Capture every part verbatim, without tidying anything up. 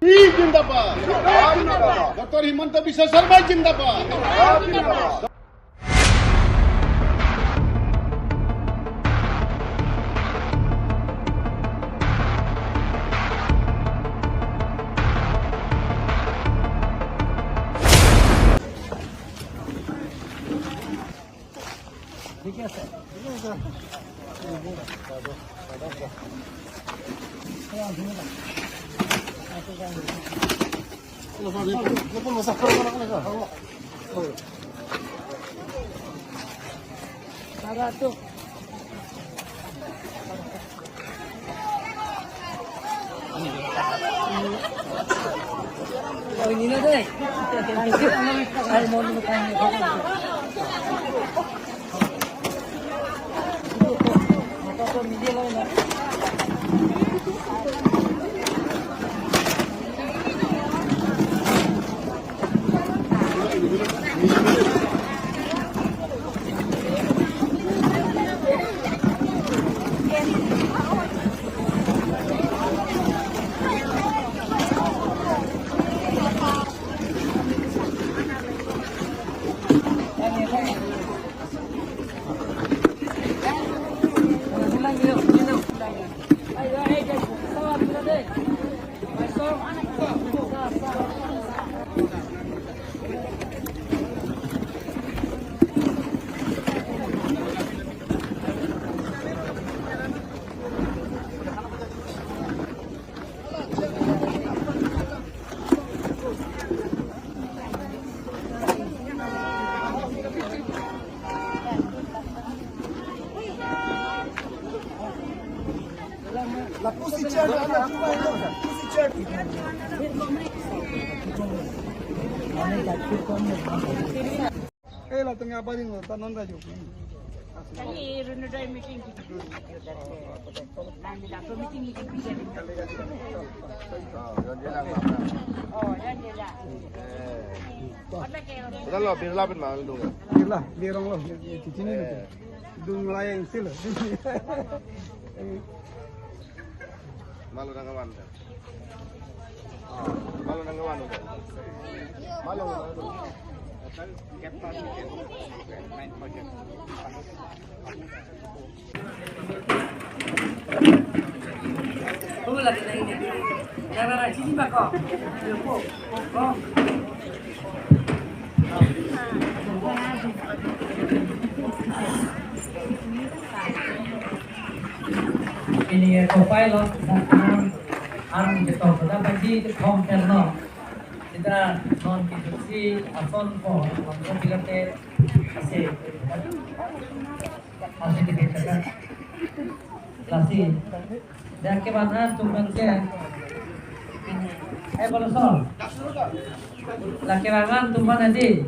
जिंदाबाद। डॉक्टर हिमंत बिश्व शर्मा जिंदाबाद। Eh, latum ya baring lo, tanon raju. Kali Arunodoi meeting kita. Nang di dapur meeting, meeting bisa. Oh, dan dia lah. Udah lo, Birla pin mal dong. Birla, birong lo, di sini lo. Dung layang sih lo. Malu nang kawan. Malu nang kawan. Malu. Pini ya kopai lo, arang, arang ketok, sudah pagi ke thom terno. Kita non kita si ason ko, non ko pilate, asi, asi kita kata, lasi. Dan kebangan tumban ke, eh, kalau sol, laki bangan tumban adi.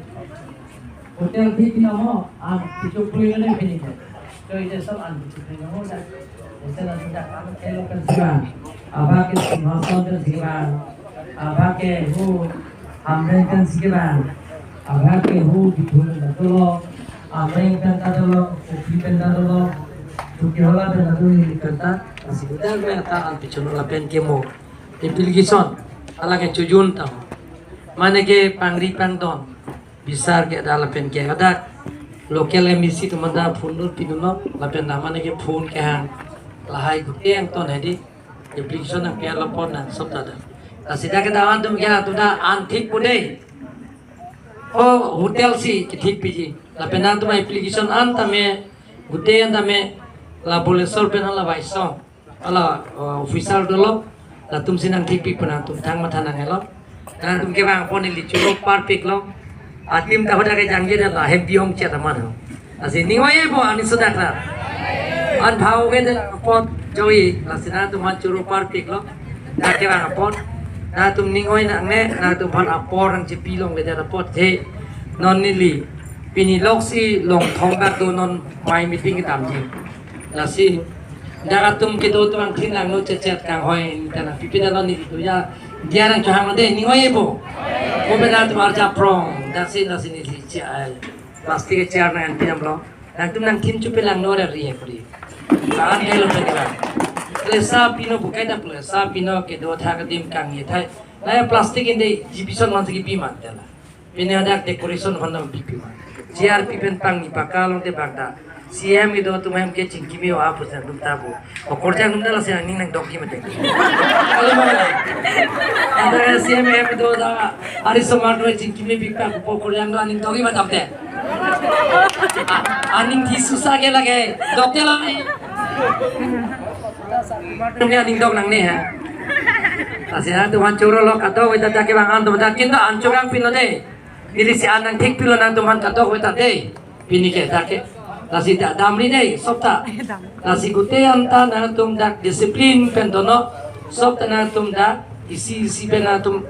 Hotel di pinamo, ah, pichuk puli na pini. Choi je sol an pichuk puli na ho sa. Hotel an sudah kami kelo kan siwa. Abah ke Singhason kan siwa. Abah ke hu Hamren kan siwa. Abah ke hu Bithun kan dolo. Hamren kan ta dolo. Kopi kan ta dolo. Tuki hola kan ta dolo ni kan ta. Asi hotel me ta an pichuk lapen kemo. Application. Ala ke chojun ta. Mane ke pangri pangdon. Bisar ke dak lapen ke hadak local M A C atum anta phone lut pidunlo lapen damane ke phone kehang lahai guteng ton hedi application nangpi-arlo pon nang sob ta dak. Lasi dak ke dawan atum ke atum ta an thik pu dei. O hotel si kethik piji lapen nangtum application an tame guteng an tame la Bholeswar pen hala Baisong. Hala, uh, officer dolo, latum si nangthikpi pu nangtum thang matha nanghelo. Nangtum kevang pon ili choro parpiklo. Atim ta hoda ke jangje dala hem bihong chet aman ho. Lasi ning oi-e bo ani sudak ra. An bhau ke de pot joi, lasi nangtum an choro parpiklo. Nang kevang pon. Nangtum ning oi nangne, nangtum aphan apor nangchepi longle de pot he. Non neli pini loksi Longthong dak do non mai meeting kedamji. Lasi dak atum kedo atum angthin langno chechet kanghoi ta nangpipe dalo neli do ya. Dia nangchohang de ning oi-e bo. Ko beda atum arja prong. Dak si, dak si neli si ai. Plastic chair nangpi damlo. Nangtum nangthin chopi langno ra ri he kori. Saan helo pe kira. Plesa pino bukai da plesa pino kedo thak adim kangni thai. Naya plastic inde exhibition man si kipi ma tela. Pini ada decoration aphan dam pipi ma. Chair pi pen pangni paka along te bang ta. C M kedo atum hem ke chingkimi wa pusen atum ta bo. Okorjang atum ta lasi aning nangdokji mate. Kali ma. Ada C M hem kedo ta ari somar do chingkimi pika okorjang do aning dokji mate te. A-, aning thi susa ke lage. Dokte lagi. Ini aning dok nangne ha. Lasi nangtum aphan choro lo kadokave ta ke bang an atum ta kinta an chorang pilo de. Ili si an nangthik pilo nangtum aphan kadokave ta de. Pini ke ta ke. Lasi ta damri de sop ta. Lasi gute an ta nangtum dak discipline pen dono. Sop ta nangtum dak isi isi pen nangtum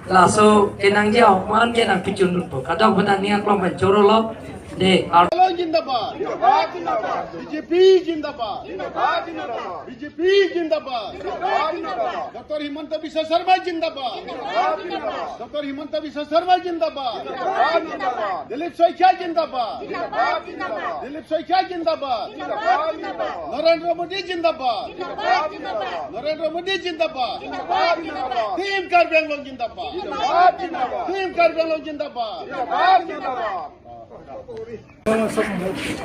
laso kenangji aman ke nangpichun dunpo. Kadokave ta ning aklong pen choro lo. De, ar- Hello, zindabad. Zindabad, zindabad. B J P zindabad. Zindabad, zindabad. B J P zindabad. Zindabad, zindabad. Doctor Himanta Biswa Sarma zindabad. Zindabad, zindabad. Doctor Himanta Biswa Sarma zindabad. Zindabad, zindabad. Dilip Saikia zindabad. Zindabad, zindabad. Dilip Saikia zindabad. Zindabad, zindabad. Narendra Modi zindabad. Zindabad, zindabad. Narendra Modi zindabad. Zindabad, zindabad. Team Karbi Anglong zindabad. Zindabad, zindabad. Team Karbi Anglong zindabad. Zindabad, zindabad.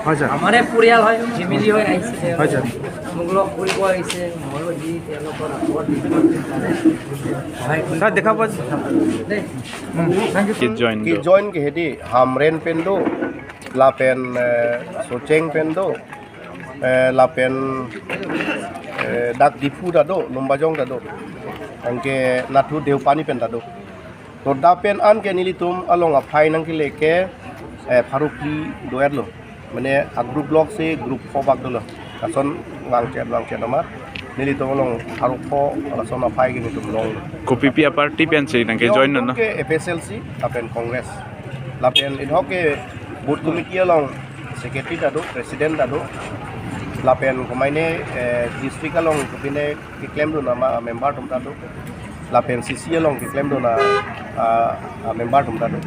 হয় ছাৰ। আমাৰে পৰিয়াল হয়, ফেমিলি হৈ আহিছে। হয় ছাৰ। মোক লগ কৰিব আহিছে, ময়ো যি তেওঁলোকৰ আগত সহায় কৰিম। ছাৰ, দেখা পোৱা দেই। Ki join do. Ki join ke hedi, Hamren pen do, lapen, eh, Socheng pen do, eh, lapen, eh, dak Diphu ta do, Lumbajong ta do. Anke Nathu Deopani pen ta do. To dak pen an ke nelitum along aphai nangkele ke, eh, pharo phli do-et lo. Mane a group lok si group pho bak dolo. Lason vangchet vangchet amat. Nelitum along pharo pho lason aphai ke nelitum long. Kopipi a party pen si nangke join non, no? Ke F S L C, lapen Congress. Lapen idhok ke booth committee along secretary ta do, president ta do. Lapen komaine, eh, district along kopine keklem dun ama member atum ta do. Lapen C C along keklem dun a, a, a member atum ta do.